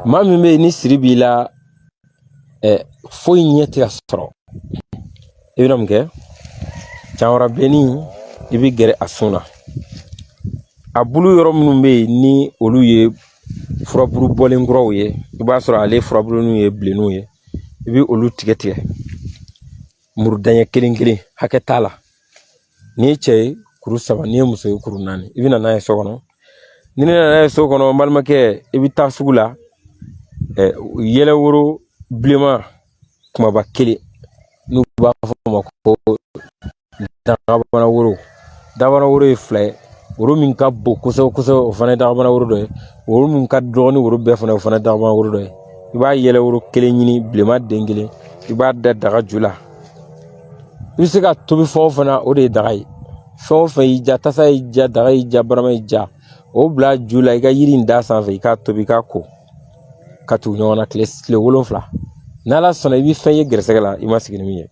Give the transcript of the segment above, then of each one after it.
Maa min bɛ yen ni siri b'i la, foyi ɲɛ tɛ ka sɔrɔ, i bɛna mun kɛ? Canwara bilennin, i bɛ gɛrɛ a sun na. A bulu yɔrɔ minnu bɛ yen ni olu ye furabulu bɔlen kuraw ye, i b'a sɔrɔ ale furabulu ye bilenninw ye, i bɛ olu tigɛ tigɛ muru daɲɛ kelen kelen, hakɛ t'a la. N'i ye cɛ ye, kuru 3, n'i ye muso ye, kuru 4. I bɛ na n'a ye so kɔnɔ. Ni ne nana n'a ye so kɔnɔ, n balimakɛ, i bɛ taa sugu la, yɛlɛworo bilenman kumaba kelen, n'u b'a fɔ o ma ko dagabana woro. Dagabana woro ye 2 ye. Woro min ka bon kosɛbɛ kosɛbɛ, o fana ye dagabana woro dɔ ye. Woro min ka dɔgɔ ni woro bɛɛ fana, o fana ye dagabana woro dɔ ye. I b'a yɛlɛworo kelen ɲini, bilenman den kelen, i b'a da daga ju la. I bɛ se ka tobi fɛn o fɛn na, o de ye daga ye. Fɛn o fɛn y'i ja, tasa y'i ja, daga y'i ja, barama y'i ja, o bila ju la, i ka yiri in da sanfɛ, i k'a tobi, i k'a ko ka tugu ɲɔgɔn na tile 7. N'Ala sɔnna, i bɛ fɛn ye gɛrɛsɛgɛ la i ma sigi ni min ye.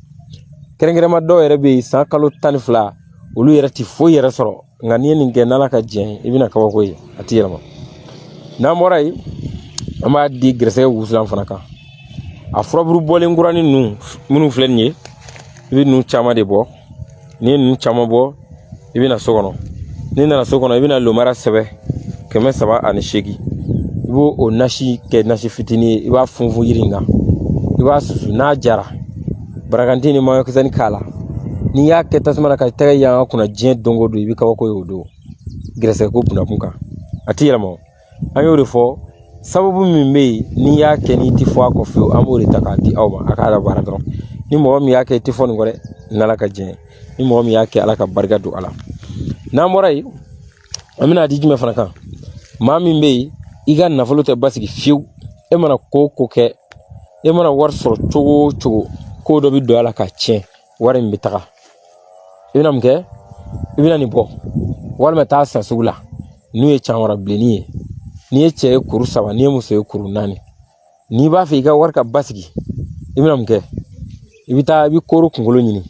Kɛrɛnkɛrɛnma dɔw yɛrɛ bɛ yen, san kalo 12, olu yɛrɛ ti foyi yɛrɛ sɔrɔ. Nka n'i ye nin kɛ, n'Ala ka jɛn, i bɛna kabako ye, a ti yɛlɛma. N'an bɔra yen, an b'a di gɛrɛsɛgɛ wusulan fana kan. A furabulu bɔlen kuranin ninnu minnu filɛ nin ye, i bɛ ninnu caman de bɔ. N'i ye ninnu caman bɔ, i bɛ na so kɔnɔ. N'i nana so kɔnɔ, i bɛna lomara sɛbɛ 308, i b'o o nasi kɛ nasi fitinin ye, i b'a funfun yiri in kan, i b'a susu. N'a jara, baraganti ni maɲɔkisɛni k'a la. N'i y'a kɛ tasuma na ka tɛgɛ yanga kunna diɲɛ don o don, i bɛ kabako ye o don. Gɛrɛsɛgɛ ko bunakun kan, a ti yɛlɛma. An y'o de fɔ, sababu min bɛ yen n'i y'a kɛ n'i ti fɔ a kɔ fiyewu, an b'o de ta k'a di aw ma, a k'a labaara dɔrɔn. Ni mɔgɔ min y'a kɛ, i ti fɔ nin kɔ dɛ, n'Ala ka jɛn. Ni mɔgɔ min y'a kɛ, Ala ka barika don a la. N'an bɔra yen, an bɛna di jumɛn fana kan? Maa min bɛ yen, i ka nafolo tɛ basigi fiyewu, e mana ko o ko kɛ, e mana wari sɔrɔ cogo o cogo, ko dɔ bɛ don a la ka tiɲɛ, wari in bɛ taga. I bɛna mun kɛ? I bɛna nin bɔ walima taa san sugu la, n'u ye canwara bilennin ye. N'i ye cɛ ye, kuru 3, n'i ye muso ye, kuru 4. N'i b'a fɛ i ka wari ka basigi, i bɛna mun kɛ? I bɛ taa, i bɛ koro kunkolo ɲini.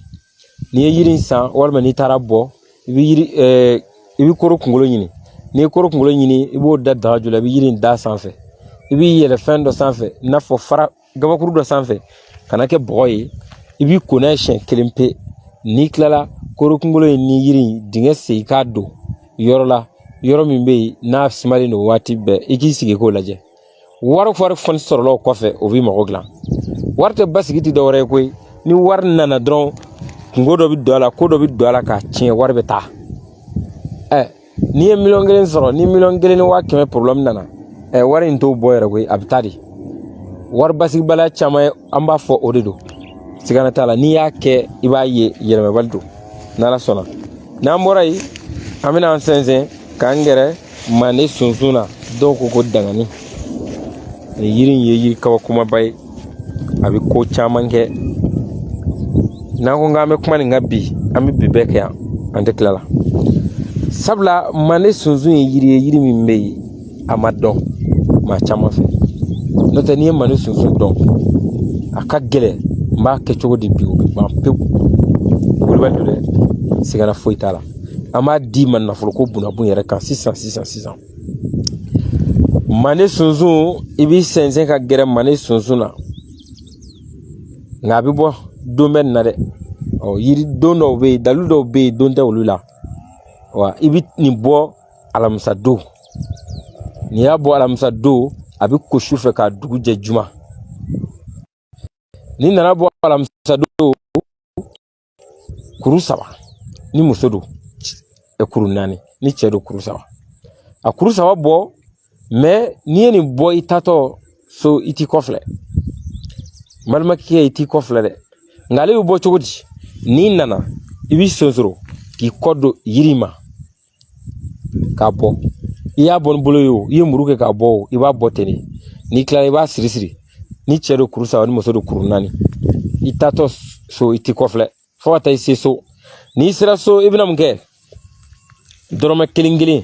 N'i ye yiri in san walima n'i taara bɔ, i bɛ yiri i bɛ koro kunkolo ɲini. N'i ye koro kunkolo ɲini, i b'o da daga ju la, i bɛ yiri in da sanfɛ, i b'i yɛlɛ fɛn dɔ sanfɛ, i n'a fɔ fara gabakuru dɔ sanfɛ, kana kɛ bɔgɔ ye, i b'i ko n'a ye siɲɛ kelen pe. N'i tilala, koro kunkolo in ni yiri in dingɛ sen, i k'a don yɔrɔ la, yɔrɔ min bɛ yen n'a sumalen don waati bɛɛ, i k'i sigi k'o lajɛ. Wari wari fɔni sɔrɔla o kɔfɛ, o b'i mago dilan. Wari tɛ basigi tɛ dɔwɛrɛ ye koyi. Ni wari nana dɔrɔn, kungo dɔ bɛ don a la, ko dɔ bɛ don a la k'a tiɲɛ, wari bɛ taa. N'i ye 1,000,000 sɔrɔ, ni 1,100,000 problème nana, wari in t'o bɔ yɛrɛ koyi, a bɛ taa de. Wari basigibaliya caman ye, an b'a fɔ o de don, sigana t'a la. N'i y'a kɛ, i b'a ye yɛlɛmabali don, n'Ala sɔnna. N'an bɔra yen, an bɛna an sɛnsɛn k'an gɛrɛ mande sunsun na. Dɔw ko ko dangani. Nin yiri in ye yiri kabakomaba ye, a bɛ ko caman kɛ. N'an ko k'an bɛ kuma nin kan bi, an bɛ bi bɛɛ kɛ yan, an tɛ tila la. Sabula mande sunsun ye yiri ye, yiri min bɛ yen a ma dɔn maa caman fɛ. N'o tɛ, n'i ye mande sunsun dɔn, a ka gɛlɛn. N b'a kɛ cogo di bi, o bɛ ban pewu. Wulibali don dɛ, sigana foyi t'a la. An b'a d'i ma nafoloko bunakun yɛrɛ kan sisan sisan sisan. Mande sunsun, i b'i sɛnsɛn ka gɛrɛ mande sunsun na, nka a bɛ bɔ don bɛ nin na dɛ. Ɔ yiri don dɔw bɛ yen, dalu dɔw bɛ yen, don tɛ olu la. Wa i bɛ nin bɔ alamisa don. N'i y'a bɔ alamisa don, a bɛ ko su fɛ k'a dugu jɛ juma. N'i nana bɔ alamisa don, kuru 3, ni muso don kuru 4, ni cɛ don kuru 3. A kuru 3 bɔ, mɛ n'i ye nin bɔ, i taatɔ so, i t'i kɔfilɛ. N balimakɛ, i t'i kɔfilɛ dɛ. Nka ale bɛ bɔ cogo di? N'i nana, i b'i sonsoro k'i kɔ don yiri ma k'a bɔ. I y'a bɔ ni bolo ye o, i ye muru kɛ k'a bɔ o, i b'a bɔ ten de. N'i tilala, i b'a siri siri. Ni cɛ don, kuru 3, ni muso don, kuru 4. I taatɔ so, i t'i kɔfilɛ fo ka taa i se so. N'i sera so, i bɛna mun kɛ? Dɔrɔmɛ kelen kelen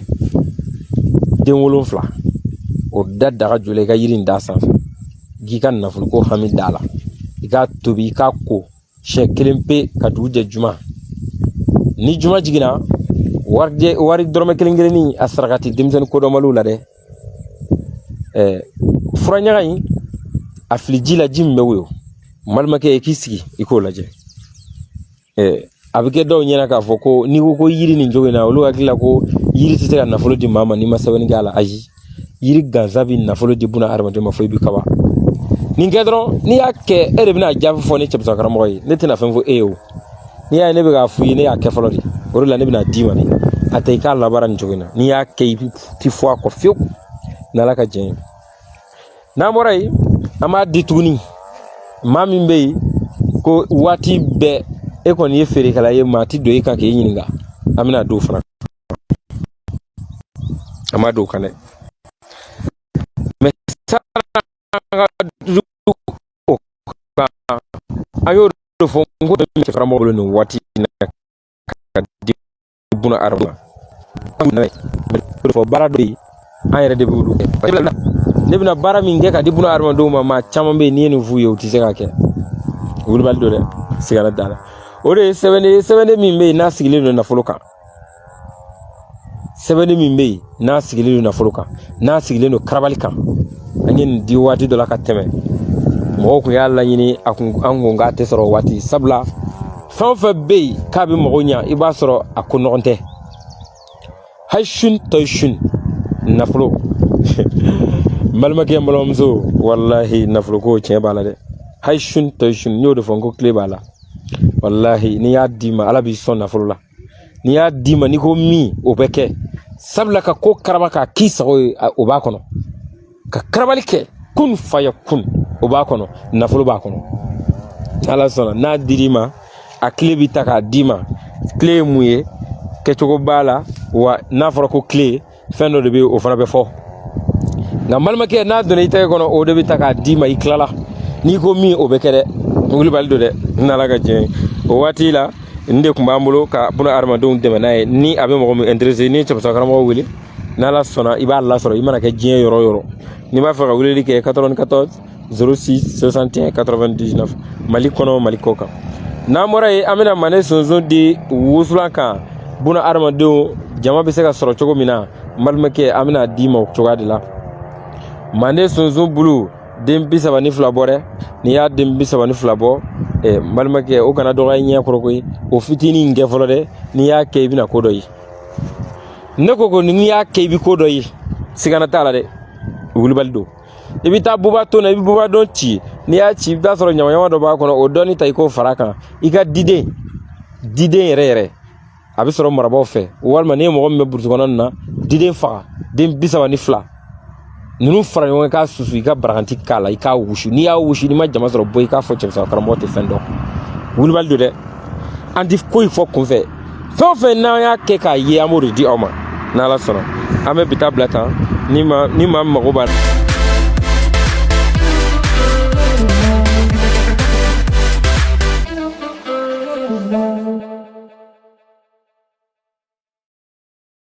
den 7, o da daga ju la, i ka yiri in da sanfɛ, k'i ka nafoloko hami da la, i k'a tobi, i k'a ko siɲɛ kelen pe ka dugu jɛ juma. Ni juma jiginna, wari dɔrɔmɛ kelen kelennin, a sarakati denmisɛnnin kodɔnbaliw la dɛ. Furaɲaga in a fili ji la, ji min bɛ woyo, n balimakɛ, i k'i sigi i k'o lajɛ. A bɛ kɛ dɔw ɲɛna k'a fɔ ko n'i ko ko yiri nin cogo in na, olu hakili la ko yiri tɛ se ka nafolo di maa ma n'i ma sɛbɛnni kɛ a la. Ayi, yiri gansan bɛ nafolo di buna hadamaden ma fo i bɛ kaba nin kɛ dɔrɔn. N'i y'a kɛ, e de bɛna jaabi fɔ ne cɛbisa karamɔgɔ ye. Ne tɛna fɛn fɔ e ye. O n'i y'a ye ne bɛ k'a f'i ye, ne y'a kɛ fɔlɔ de. O de la ne bɛna d'i ma de. A tɛ i k'a labaara nin cogo in na. N'i y'a kɛ, i ti fɔ a kɔ fiyewu, n'Ala ka jɛn ye. N'an bɔra yen, an b'a di tuguni maa min bɛ yen ko waati bɛɛ e kɔni ye feerekɛla ye, maa ti don e kan k'e ɲininka. An bɛna d'o fana, an b'a d'o kan dɛ. Mɛ sanni an ka o kan, an y'o de fɔ n ko cɛ karamɔgɔ bolo nin waati in na ka di buna adama ma. Fɔ baara dɔ bɛ yen, an yɛrɛ de b'olu kɛ. Ne bɛna baara min kɛ ka di buna adamadenw ma, maa caman bɛ yen, n'i ye nin f'u ye, u tɛ se k'a kɛ. Wulibali don dɛ, sigara da la. O de ye sɛbɛnden ye, sɛbɛnden min bɛ yen n'a sigilen don nafolo kan, sɛbɛnni min bɛ yen n'a sigilen don nafolo kan, n'a sigilen don karabali kan. An ye nin di waati dɔ la ka tɛmɛ, mɔgɔw kun y'a laɲini, a kun an kun k'a tɛ sɔrɔ o waati, sabula fɛn o fɛn bɛ yen k'a bɛ mɔgɔ ɲa, i b'a sɔrɔ a ko nɔgɔn tɛ. Hayisun tɔyisun nafolo, n balimakɛ, n balimamuso, walahi nafolo ko tiɲɛ b'a la dɛ. Hayisun tɔyisun, n y'o de fɔ n ko tile b'a la. Walahi n'i y'a d'i ma, Ala b'i sɔn nafolo la. N'i y'a d'i ma, n'i ko min, o bɛ kɛ, sabula ka ko karaba k'a k'i sago ye, o b'a kɔnɔ. Ka karabali kɛ kun faya kun, o b'a kɔnɔ, nafolo b'a kɔnɔ. Ala sɔnna, n'a dir'i ma, a kile bɛ ta k'a d'i ma. Kile ye mun ye? Kɛcogo b'a la wa? N'a fɔra ko kile, fɛn dɔ de bɛ yen, o fana bɛ fɔ. Nka n balimakɛ, n'a donna i tɛgɛ kɔnɔ, o de bɛ ta k'a d'i ma. I tilala, n'i ko min, o bɛ kɛ dɛ. Wulibali don dɛ, n'Ala ka jɛn ye. O waati la, nin de tun b'an bolo ka buna hadamadenw dɛmɛ n'a ye. Ni a bɛ mɔgɔ min intéressé, ni cɛbisa karamɔgɔ wele, n'Ala sɔnna, i b'a lasɔrɔ. I mana kɛ diɲɛ yɔrɔ o yɔrɔ, n'i b'a fɛ ka weleli kɛ, 94 06 61 99, Mali kɔnɔ, Mali kɔ kan. N'an bɔra yen, an bɛna mande sunsun di wusulan kan, buna hadamadenw jama bɛ se ka sɔrɔ cogo min na. N balimakɛ, an bɛna d'i ma o cogoya de la. Mande sunsun bulu den 32 bɔ dɛ. N'i y'a den 32 bɔ, n balimakɛ, o kana dɔgɔya i ɲɛ kɔrɔ koyi. O fitinin kɛ fɔlɔ dɛ. N'i y'a kɛ, i bɛna ko dɔ ye. Ne ko n'i y'a kɛ, i bɛ ko dɔ ye, sigana t'a la dɛ. Wulibali don. I bɛ taa buba ton na, i bɛ buba dɔn ci. N'i y'a ci, i bɛ taa sɔrɔ ɲamaɲama dɔ b'a kɔnɔ. O dɔɔni ta, i k'o fara a kan. I ka diden, diden yɛrɛ yɛrɛ, a bɛ sɔrɔ marabaaw fɛ, walima n'i ye mɔgɔ min bɛ burusi kɔnɔna na, diden faga den 32 ninnu fara ɲɔgɔn kan, k'a susu, i ka baraganti k'a la, i k'a wusu. N'i y'a wusu, n'i ma jama sɔrɔ, bɔ i k'a fɔ cɛmisɛn karamɔgɔ tɛ fɛn dɔn. Wulibali don dɛ. An ti foyi fɔ kunfɛ. Fɛn o fɛn n'an y'a kɛ k'a ye, an b'o de di aw ma, n'Ala sɔnna. An bɛ bi ta bila tan. Ni maa mago b'a